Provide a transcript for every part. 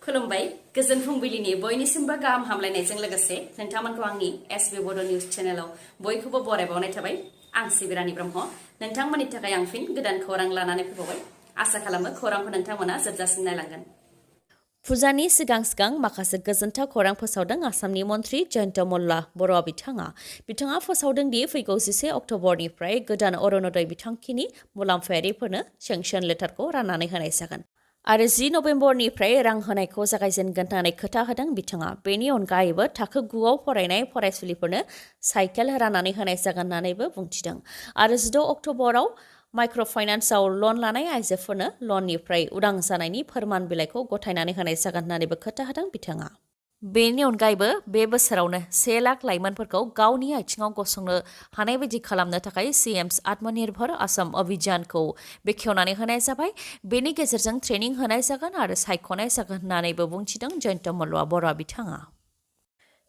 खुलुमबाय गोजोन फुंबिलिनि बयनिसिमबो गाहाम हामलायनायजों लोगोसे नोंथांमोनखौ आंनि एसबी बड निउज चेनेलाव बयखौबो बरायबावनाय थाबाय। आं सिबिरानि ब्रह्म नोंथांमोननि थाखाय आं फिन गोदान खौरां लानानै फैबावबाय। आसा खालामो खौरांखौ नोंथांमोना जोबजासिम नायलांगोन। फुजानि सिगां सिगां माखासे गोजोनथाव खौरां फोसावदों आसामनि मन्थ्रि जयन्त मल्ल बर'आ बिथाङा फोसावदों दि फैगौ 11 अक्ट'बरनिफ्राय गोदान अरुणोदय बिथांखिनि मुलाम्फायारिफोरनो सेंसन लेटारखौ राननानै होनाय जागोन आरो 10 नभेम्बरनिफ्राय रां होनायखौ जागायजेनगोन होननानै खोथा होदों बिथाङा। बेनि अनगायैबो थाखो 9आव फरायनाय फरायसुलिफोरनो साइकेल राननानै होनाय जागोन होननानैबो बुंथिदों आरो 16 अक्ट'बराव माइक्र' फाइनान्सआव लन लानाय आइजोफोरनो लननिफ्राय उदां जानायनि फोरमान बिलाइखौ गथायनानै होनाय जागोन होननानैबो खोथा होदों बिथाङा। बेनि अनगायैबो बे बोसोरावनो 1 लाख लाइमोनफोरखौ गावनि आथिङाव गसंनो हानाय बायदि खालामनो थाखाय सीएम आत्मनिर्भर आसाम अभियानखौ बेखेवनानै होनाय जाबाय। बेनि गेजेरजों ट्रेनिं होनाय जागोन आरो सायख'नाय जागोन होननानैबो बुंथिदों जयन्त मल्ल बर'आ बिथाङा।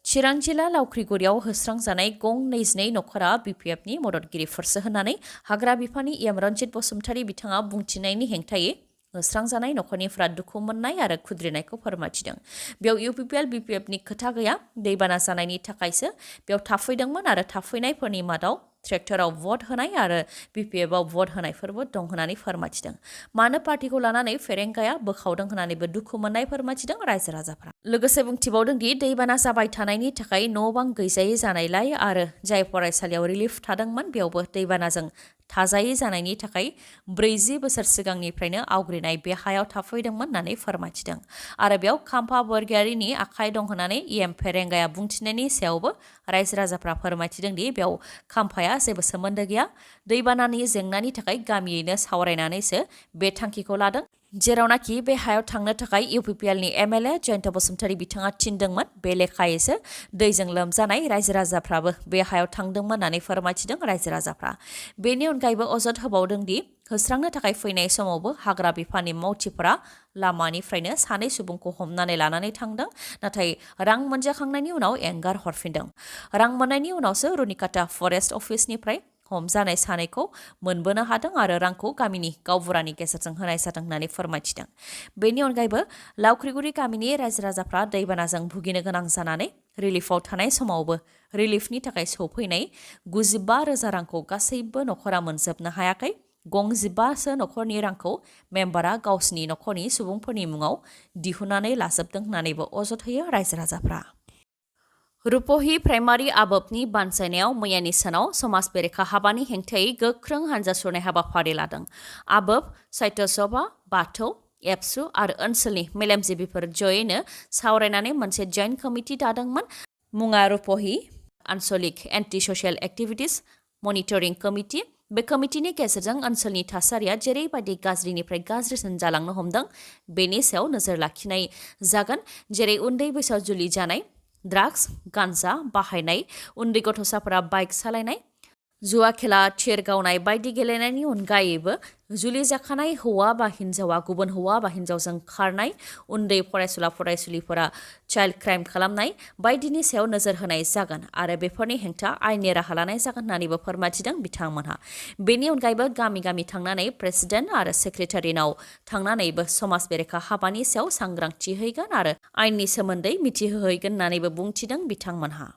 चिरां जिल्ला लावख्रिगुरियाव होस्रांजानाय गं 22 नखरा BPFनि मददगिरिफोरसो होननानै हाग्रा बिफाननि एम रन्जित बसुमतारी बिथाङा बुंथिनायनि हेंथायै होस्रांजानाय नखरनिफ्रा दुखु मोननाय आरो खुद्रिनायखौ फोरमायथिदों। बेयाव UPPL BPFनि खोथा गैया, दैबाना जानायनि थाखायसो बेयाव थाफैदोंमोन आरो थाफैनायफोरनि मादाव ट्रेक्टराव भट होनाय आरो BPFआव भट होनायफोरबो दं होननानै फोरमायथिदों। मानो पार्टिखौ लानानै फेरेंगाया बोखावदों होननानैबो दुखु मोननाय फोरमायथिदों रायजो राजाफ्रा। लोगोसे बुंथिबावदों दि दैबाना जाबाय थानायनि थाखाय न' बां गैजायै जानायलाय आरो जाय फरायसालियाव रिलिफ थादोंमोन बेयावबो दैबानाजों थाजायै जानायनि थाखाय 40 बोसोर सिगांनिफ्रायनो आवग्रिनाय बे हायाव थाफैदोंमोन होननानै फोरमायथिदों आरो बेयाव खाम्फा बरगयारिनि आखाइ दं होननानै EM फेरेंगाया बुंथिनायनि सायावबो रायजो राजाफ्रा फोरमायथिदों दि बेयाव खाम्फाया जेबो सोमोन्दो गैया। दैबानानि जेंनानि थाखाय गामियैनो सावरायनानैसो बे थांखिखौ लादों। जेरावनाखि बे हायाव थांनो थाखाय UPPLनि MLA जयन्त बसुमतारी बिथाङा थिनदोंमोन, बे लेखायैसो दैजों लोमजानाय रायजो राजाफ्राबो बे हायाव थांदोंमोन होननानै फोरमायथिदों रायजो राजाफ्रा। बेनि अनगायैबो अजद होबावदों दि होस्रांनो थाखाय फैनाय समावबो हाग्रा बिफाननि मावथिफोरा लामानिफ्रायनो सानै सुबुंखौ हमनानै लानानै थांदों, नाथाय रां मोनजाखांनायनि उनाव एंगार हरफिनदों। रां मोननायनि उनावसो रुनिकाटा फरेस्ट अफिसनिफ्राय हमजानाय सानैखौ मोनबोनो हादों आरो रांखौ गामिनि गावबुरानि गेजेरजों होनाय जादों होननानै फोरमायथिदों। बेनि अनगायैबो लावख्रिगुरि गामिनि रायजो राजाफ्रा दैबानाजों भुगिनो गोनां जानानै रिलिफआव थानाय समावबो रिलिफनि थाखाय सौफैनाय 95,000 रांखौ गासैबो नखरा मोनजोबनो हायाखै। गं 15सो नखरनि रांखौ मेम्बारा गावसिनि नखरनि सुबुंफोरनि मुङाव दिहुननानै लाजोबदों होननानैबो अजद होयो रायजो राजाफ्रा। रुपहि प्राइमारि आबोबनि बानजायनायाव मैयानि सानाव समाज बेरेखा हाबानि हेंथायै गोख्रों हानजा सुरनाय हाबाफारि लादों। आबोब, साहित्य सभा, बाथौ, एबसु आरो ओनसोलनि मेलेमजिबिफोर जयैनो सावरायनानै मोनसे जइन्ट कमिटि दादोंमोन। मुङा रुपहि आन्सलिक anti social activities monitoring committee. बे कमिटिनि गेजेरजों ओनसोलनि थासारिया जेरैबायदि गाज्रिनिफ्राय गाज्रिसिन जालांनो हमदों बेनि सायाव नोजोर लाखिनाय जागोन, जेरै उन्दै बैसोआव जुलि जानाय, ड्राग्स, गान्जा बाहायनाय, उन्दै गथ'साफोरा बाइक सालायनाय, जुवा खेला, थिर गावनाय बायदि गेलेनायनि अनगायैबो जुलि जाखानाय हौवा बा हिन्जावा गुबुन हौवा बा हिन्जावजों खारनाय, उन्दै फरायसुला फरायसुलिफोरा चाइल्ड क्राइम खालामनाय बायदिनि सायाव नोजोर होनाय जागोन आरो बेफोरनि हेंथा आयेननि राहा लानाय जागोन होननानैबो फोरमायथिदों बिथांमोनहा। बेनि अनगायैबो गामि गामि थांनानै प्रेसिडेन्ट आरो सेक्रेटारिनाव थांनानैबो समाज बेरेखा हाबानि सायाव सांग्रांथि हैगोन आरो आयेननि सोमोन्दै मिथिहोहैगोन होननानैबो बुंथिदों बिथांमोनहा।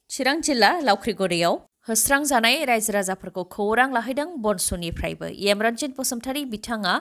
चिरां जिल्ला लावख्रिगुरियाव होस्रांजानाय रायजो राजाफोरखौ खौरां लाहैदों बनसुनिफ्रायबो। एम रन्जित बसुमतारी बिथाङा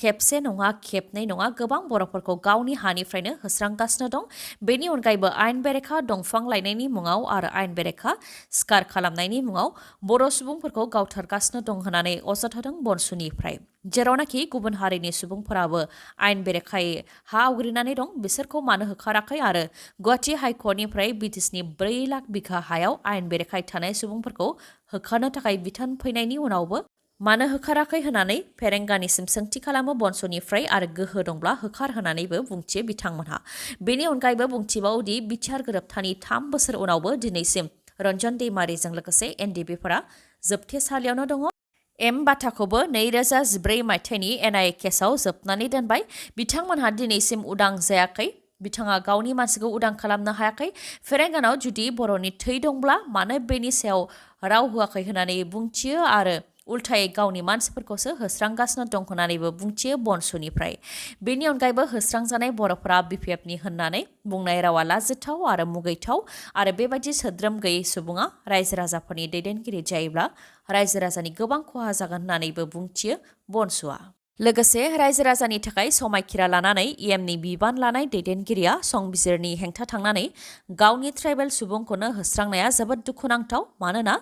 खेबसे नङा खेबनै नङा गोबां बर'फोरखौ गावनि हानिफ्रायनो होस्रांगासिनो दं। बेनि अनगायैबो आयेन बेरेखा दंफां लायनायनि मुङाव आरो आयेन बेरेखा सिखार खालामनायनि मुङाव बर' सुबुंफोरखौ गावथारगासिनो दं होननानै अजद होदों बनसुनिफ्राय। जेरावनाखि गुबुन हारिनि सुबुंफोराबो आयेन बेरेखायै हा आवग्रिनानै दं, बिसोरखौ मानो होखाराखै आरो गुवाहाटि हाइकर्टनिफ्राय BTSनि 4 लाख बिघा हायाव आयेन बेरेखायै थानाय सुबुंफोरखौ होखारनो थाखाय बिथोन फैनायनि उनावबो मानो होखाराखै होननानै फेरेंगानिसिम सोंथि खालामो बनसुनिफ्राय आरो गोहो दंब्ला होखार होननानैबो बुंथियो बिथांमोनहा। बेनि अनगायैबो बुंथिबावदि बिटिआर गोरोबथानि 3 बोसोर उनावबो दिनैसिम रन्जन दैमारिजों लोगोसे NDBफोरा जोबथेसालियावनो दङ। एम बाथाखौबो 2014 मायथाइनि NIA केसआव जोबनानै दोनबाय। बिथांमोनहा दिनैसिम उदां जायाखै। बिथाङा गावनि मानसिखौ उदां खालामनो हायाखै। फेरेंगानाव जुदि बर'नि थै दंब्ला मानो बेनि सायाव राव होआखै होननानै बुंथियो आरो उल्थायै गावनि मानसिफोरखौसो होस्रांगासिनो दं होननानैबो बुंथियो बनसुनिफ्राय। बेनि अनगायैबो होस्रांजानाय बर'फोरा BPFनि होननानै बुंनाय रावा लाजिथाव आरो मुगैथाव आरो बेबायदि सोद्रोम गैयै सुबुङा रायजो राजाफोरनि दैदेनगिरि जायोब्ला रायजो राजानि गोबां खहा जागोन होननानैबो बुंथियो बनसुआ। लोगोसे रायजो राजानि थाखाय समायखिरा लानानै EMनि बिबान लानाय दैदेनगिरिया संबिजिरनि हेंथा थांनानै गावनि ट्राइबेल सुबुंखौनो होस्रांनाया जोबोद दुखुनांथाव। मानोना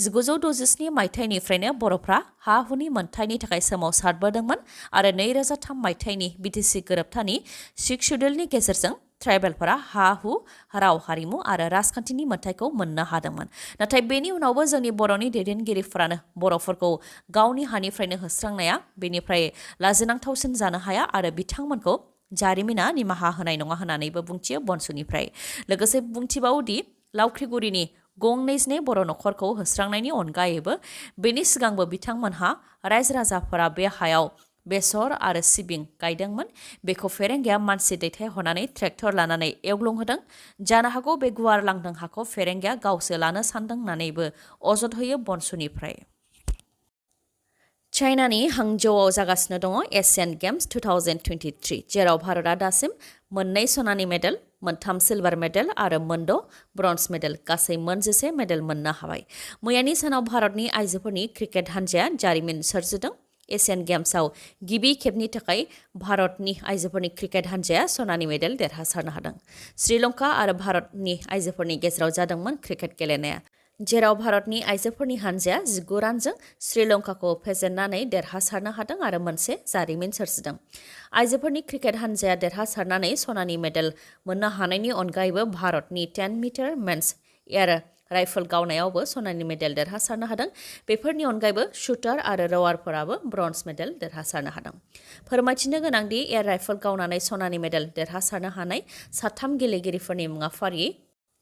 1967 मायथाइनिफ्रायनो बर'फ्रा हा-हुनि मोनथायनि थाखाय सोमावसारबोदोंमोन आरो 2003 मायथाइनि BTC गोरोबथानि 6 शेड्युलनि गेजेरजों ट्राइबेलफोरा हा-हु, राव हारिमु आरो राजखान्थिनि मोनथायखौ मोननो हादोंमोन। नाथाय बेनि उनावबो जोंनि बर'नि दैदेनगिरिफोरानो बर'फोरखौ गावनि हानिफ्रायनो होस्रांनाया बेनिफ्राय लाजिनांथावसिन जानो हाया आरो बिथांमोनखौ जारिमिना निमाहा होनाय नङा होननानैबो बुंथियो बनसुनिफ्राय। लोगोसे बुंथिबावोदि लावख्रिगुरिनि गं 2 बर' नखरखौ होस्रांनायनि अनगायैबो बेनि सिगांबो बिथांमोनहा रायजो राजाफोरा बे हायाव बेसर आरो सिबिं गायदोंमोन। बेखौ फेरेंगाया मानसि दैथायहरनानै ट्रेक्टर लानानै एवग्लुंहोदों। जानो हागौ बे गुवार लांदां हाखौ फेरेंगाया गावसो लानो सानदों होननानैबो अजद होयो बनसुनिफ्राय। चाइनानि हांजौआव जागासिनो दङ एशियान गेम्स 2023, जेराव भारतआ दासिम 2 सनानि मेडेल, 3 सिलभार मेडेल आरो 6 ब्रन्ज मेडेल गासै 11 मेडेल मोननो हाबाय। मैयानि सानाव भारतनि आइजोफोरनि क्रिकेट हानजाया जारिमिन सोरजिदों। एशियान गेम्सआव गिबि खेबनि थाखाय भारतनि आइजोफोरनि क्रिकेट हानजाया सनानि मेडेल देरहासारनो हादों। श्रीलंका आरो भारतनि आइजोफोरनि गेजेराव जादोंमोन क्रिकेट गेलेनाया, जेराव भारतनि आइजोफोरनि हानजाया 19 रानजों श्रीलंकाखौ फेजेननानै देरहासारनो हादों आरो मोनसे जारिमिन सोरजिदों। आइजोफोरनि क्रिकेट हानजाया देरहासारनानै सनानि मेडेल मोननो हानायनि अनगायैबो भारतनि 10 मिटार मेन्स एयार राइफल गावनायावबो सनानि मेडेल देरहासारनो हादों। बेफोरनि अनगायैबो शूटार आरो रवारफोराबो ब्रन्ज मेडेल देरहासारनो हादों। फोरमायथिनो गोनांदि एयार राइफल गावनानै सनानि मेडेल देरहासारनो हानाय 3 गेलेगिरिफोरनि मुङा फारियै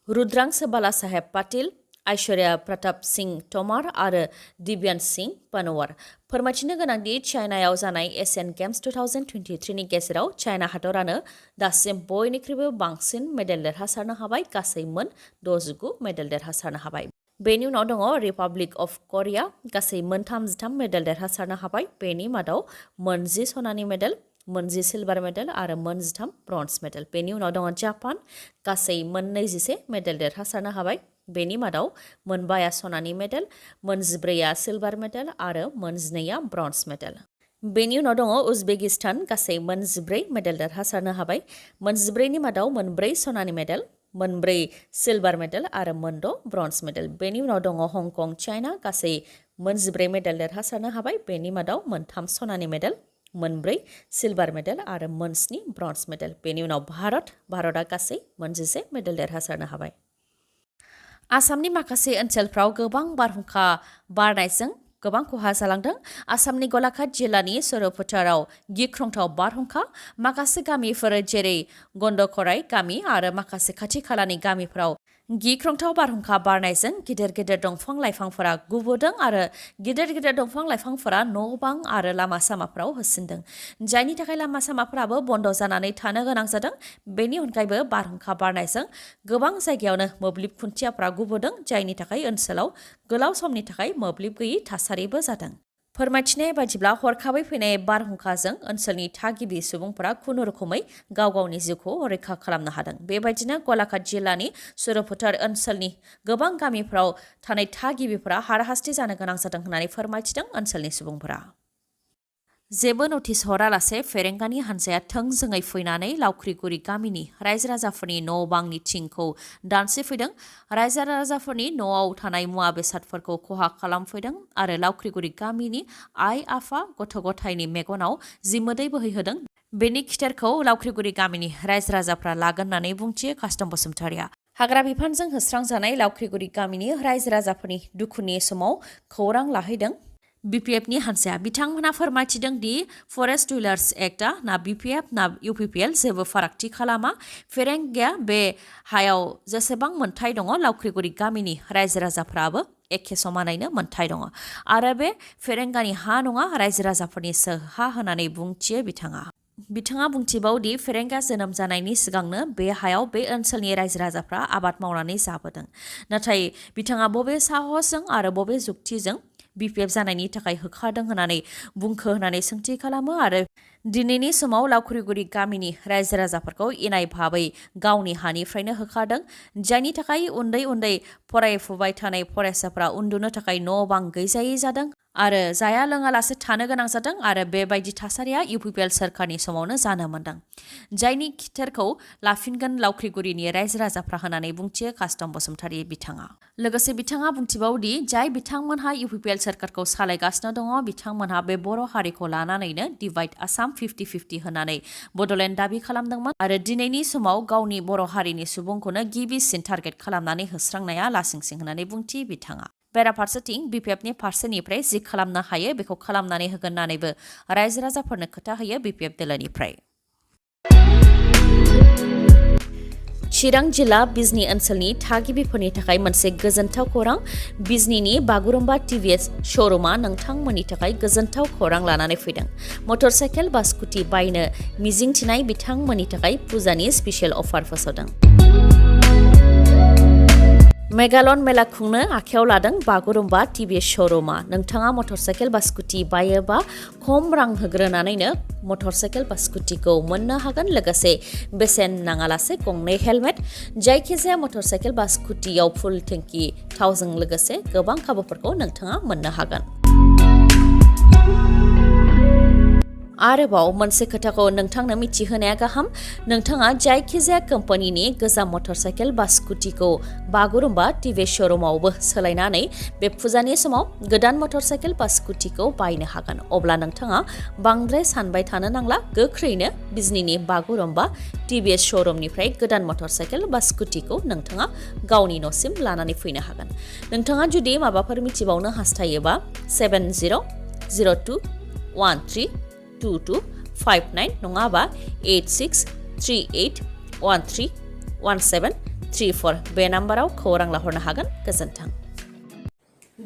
रुद्रांश बाला साहेब पाटिल, ऐश्वर्या प्रताप सिंह तोमार आरो दिव्यांश सिंह पनवार। फोरमायथिनो गोनांदि चाइनायाव जानाय एशियान गेम्स 2023 नि गेजेराव चाइना हादरानो दासिम बयनिख्रुइबो बांसिन मेडेल देरहासारनो हाबाय, गासै मोन 69 मेडेल देरहासारनो हाबाय। बेनि उनाव दङ रिपाब्लिक अफ करिया, गासै 33 मेडेल देरहासारनो हाबाय। बेनि मादाव 10 सनानि मेडेल, 10 सिलभार मेडेल आरो 13 ब्रन्ज मेडेल। बेनि उनाव दङ जापान, गासै 21 मेडेल देरहासारनो हाबाय। बेनि मादाव 5 सनानि मेडेल, 14 सिलभार मेडेल आरो 12 ब्रन्ज मेडेल। बेनि उनाव दङ उजबेकिस्तान, गासै 14 मेडेल देरहासारनो हाबाय। 14 नि मादाव 4 सनानि मेडेल, 4 सिलभार मेडेल आरो 6 ब्रन्ज मेडेल। बेनि उनाव दङ हंकं चाइना, गासै 14 मेडेल देरहासारनो हाबाय। बेनि मादाव 3 सनानि मेडेल, 4 सिलभार मेडेल आरो 7 ब्रन्ज मेडेल। बेनि उनाव भारतआ गासै 11 मेडेल देरहासारनो हाबाय। आसामनि माखासे ओनसोलफ्राव गोबां बारहुंखा बारनायजों गोबां खहा जालांदों। आसामनि गलाघाट जिल्लानि सर'फोथाराव गिख्रंथाव बारहुंखा, माखासे गामिफोर जेरै गन्दखराइ गामि आरो माखासे खाथि खालानि गामिफोराव गिख्रंथाव बारहुंखा बारनायजों गिदिर गिदिर दंफां लाइफांफोरा गुबुदों आरो गिदिर गिदिर दंफां लाइफांफोरा न' बां आरो लामा सामाफोराव होसिनदों, जायनि थाखाय लामा सामाफोराबो बन्द जानानै थानो गोनां जादों। बेनि अनगायैबो बारहुंखा बारनायजों गोबां जायगायावनो मोब्लिब खुन्थियाफोरा गुबुदों, जायनि थाखाय ओनसोलाव गोलाव समनि थाखाय मोब्लिब गैयै थासारिबो जादों। फोरमायथिनाय बायदिब्ला हरखाबै फैनाय बारहुंखाजों ओनसोलनि थागिबि सुबुंफोरा खुनुरुखुमै गाव गावनि जिउखौ रैखा खालामनो हादों। बेबायदिनो गलाघाट जिल्लानि सर'फोथार ओनसोलनि गोबां गामिफोराव थानाय थागिबिफोरा हाराहास्ति जानो गोनां जादों होननानै फोरमायथिदों ओनसोलनि सुबुंफोरा। जेबो नटिस हरालासे फेरेंगानि हानजाया थोंजोङै फैनानै लावख्रिगुरि गामिनि रायजो राजाफोरनि न' बांनि थिंखौ दानस्रिफैदों। रायजो राजाफोरनि न'आव थानाय मुवा बेसादफोरखौ खहा खालामफैदों आरो लावख्रिगुरि गामिनि आइ आफा गथ' गथायनि मेगनाव जि मोदै बोहैहोदों, बेनि खिथेरखौ लावख्रिगुरि गामिनि रायजो राजाफ्रा लागोन होननानै बुंथियो कास्टम बसुमतारिया। हाग्रा बिफानजों होस्रांजानाय लावख्रिगुरि गामिनि रायजो राजाफोरनि दुखुनि समाव खौरां लाहैदों BPFनि हानजाया। बिथांमोनहा फोरमायथिदों दि फरेस्ट डिलार्स एक्टआ ना BPF ना UPPL जेबो फारागथि खालामा। फेरेंगाया बे हायाव जेसेबां मोनथाय दङ, लावख्रिगुरि गामिनि रायजो राजाफ्राबो एखे समानैनो मोनथाय दङ आरो बे फेरेंगानि हा नङा, रायजो राजाफोरनिसो हा होननानै बुंथियो बिथाङा बुंथिबावदि फेरेंगा जोनोम जानायनि सिगांनो बे हायाव बे ओनसोलनि रायजो राजाफ्रा आबाद मावनानै जाबोदों। नाथाय बिथाङा बबे साहसजों आरो बबे जुक्तिजों BPF जानायनि थाखाय होखारदों होननानै बुंखो होननानै सोंथि खालामो आरो दिनैनि समाव लावख्रिगुरि गामिनि रायजो राजाफोरखौ इनाय भाबै गावनि हानिफ्रायनो होखारदों जायनि थाखाय उन्दै उन्दै फरायफुबाय थानाय फरायसाफ्रा उन्दुनो थाखाय न' बां गैजायै जादों आरो जाया लोङालासे थानो गोनां जादों आरो बेबायदि थासारिया UPPL सोरखारनि समावनो जानो मोन्दों जायनि खिथेरखौ लाफिनगोन लावख्रिगुरिनि रायजो राजाफ्रा होननानै बुंथियो कास्टम बसुमतारी बिथाङा लोगोसे बिथाङा बुंथिबावदि जाय बिथांमोनहा UPPL सोरखारखौ सालायगासिनो दङ बिथांमोनहा बे बर' हारिखौ लानानैनो डिभाइड आसाम 50-50 होननानै बड'लेण्ड दाबि खालामदोंमोन आरो दिनैनि समाव गावनि बर' हारिनि सुबुंखौनो गिबिसिन टारगेट खालामनानै होस्रांनाया लासिंसिं होननानै बुंथि बिथाङा बेराफारसेथिं BPFनि फारसेनिफ्राय जि खालामनो हायो बेखौ खालामनानै होगोन होननानैबो रायजो राजाफोरनो खोथा होयो BPF दोलोनिफ्राय चिरां जिल्ला बिजनी ओनसोलनि थागिबिफोरनि थाखाय मोनसे गोजोनथाव खौरां बिजनीनि बागुरुम्बा TVS श'रुमा नोंथांमोननि थाखाय गोजोनथाव खौरां लानानै फैदों मटरसाइकेल बा स्कुटि बायनो मिजिंथिनाय बिथांमोननि थाखाय फुजानि स्पेशल अफार फोसावदों मेगालन मेला खुंनो आखायाव लादों बागुरुम्बा TVS श'रुमा नोंथाङा मटरसाइकेल बा स्कुटि बायोबा खम रां होग्रोनानैनो मटरसाइकेल बा स्कुटिखौ मोननो हागोन लोगोसे बेसेन नाङालासे गंनै हेलमेट जायखिजाया मटरसाइकेल बा स्कुटियाव फुल टेंकि थावजों लोगोसे गोबां खाबुफोरखौ नोंथाङा मोननो हागोन आरोबाव मोनसे खोथाखौ नोंथांनो मिथिहोनाया गाहाम नोंथाङा जायखिजाया कम्पानिनि गोजाम मटरसाइकेल बा स्कुटिखौ बागुरुम्बा TVS श'रुमावबो सोलायनानै बे फुजानि समाव गोदान मटरसाइकेल बा स्कुटिखौ बायनो हागोन अब्ला नोंथाङा बांद्राय सानबाय थानो नांला गोख्रैनो बिजनीनि बागुरुम्बा TVS श'रुमनिफ्राय गोदान मटरसाइकेल बा स्कुटिखौ नोंथाङा गावनि न'सिम लानानै फैनो हागोन नोंथाङा जुदि माबाफोर मिथिबावनो हास्थायोबा 7000132259 नङाबा 8638131734 बे नाम्बाराव खौरां लाहरनो हागोन गोजोन्थों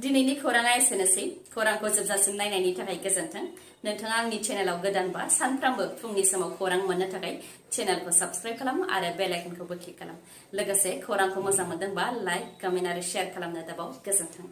दिनैनि खौराङा एसेनोसै खौरांखौ जोबजासिम नायनायनि थाखाय गोजोन्थों नोंथाङा आंनि चेनेलाव गोदानबा सानफ्रामबो फुंनि समाव खौरां मोननो थाखाय चेनेलखौ साबस्क्राइब खालाम आरो बेल आइकनखौबो क्लिक खालाम लोगोसे खौरांखौ मोजां मोनदोंबा लाइक कमेन्ट आरो शेयार खालामनो दाबाव गोजोन्थों